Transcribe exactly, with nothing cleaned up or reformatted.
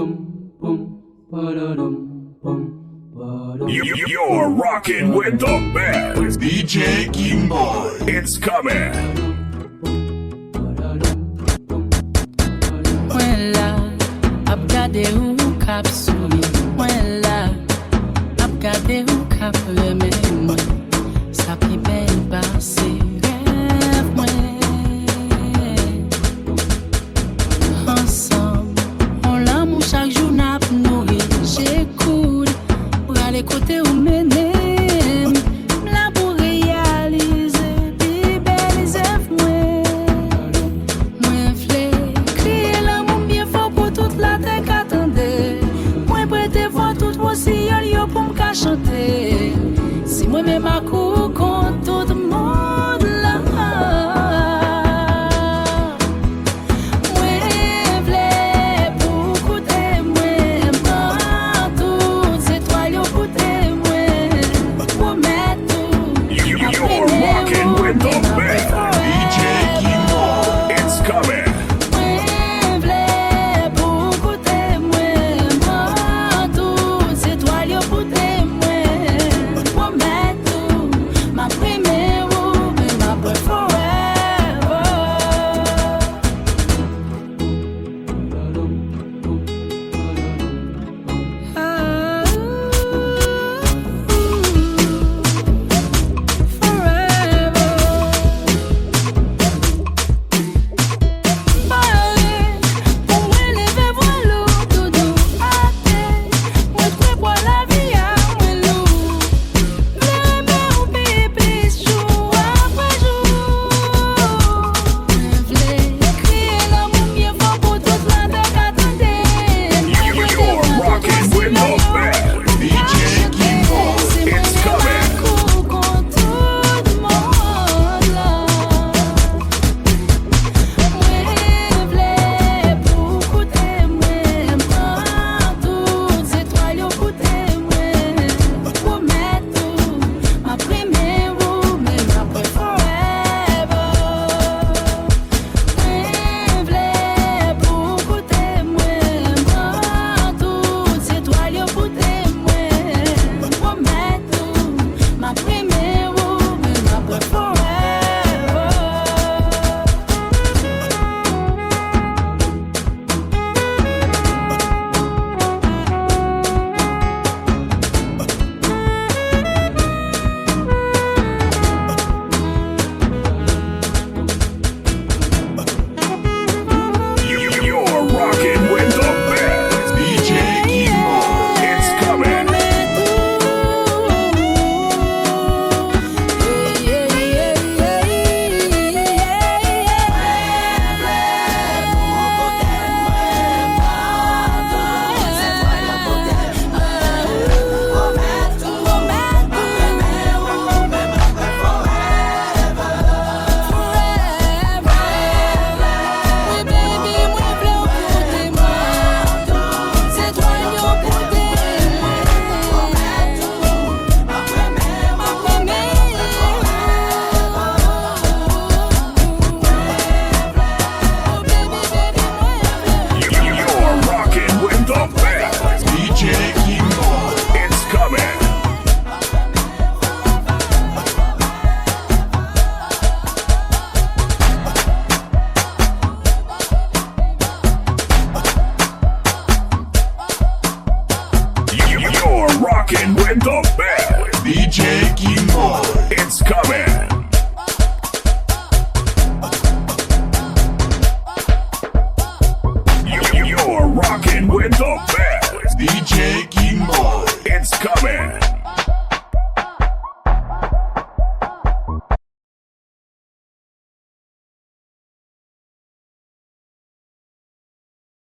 You, you're rocking with the best. D J Kimboy, it's coming. Mwen la, ap gade ou k ap souri. Mwen la, ap gade ou k ap renmen mwen. Sa pi bèl pase rèv mwen. Ansanm, on lanmou chak jou n ap nouri. J'écoute, prale kote ou mennen m. M la pou reyalize pi bèl zèv mwen. Mwen vle kriye lanmou m byen fò pou tout latè ka tande. Mwen prete vwa tout wosiyòl yo pou m ka chante. Si mwen menm ak ou kont tout mond la. Mwen vle pou w koute mwen, pran tout zetwal yo pou temwen. Pwomèt ou, m ap renmen ou, men m ap pran forever. D J Kimboy, it's coming. Mwen vle pou w koute mwen, pran tout zetwal yo pou temwen. Pwomèt ou, m ap renmen ou, men m ap pran forever. Mwen vle kriye lanmou m byen fò pou tout latè ka tande. Mwen rete nan tout wosiyòl yo pou m ka chante. Si mwen menm ak ou kont tout mond la. Mwen vle pou w koute mwen, pran tout zetwal yo pou temwen. Pwomèt ou, m ap renmen ou, men m ap pran forever. Mwen vle pou w koute mwen, pran tout zetwal yo pou temwen. Pwomèt ou, m ap renmen ou, men m ap pran forever. You're rocking with the best. D J Kimboy, it's coming. You're rocking with the best. D J Kimboy, it's coming. You're rocking with the best. D J Kimboy, it's coming.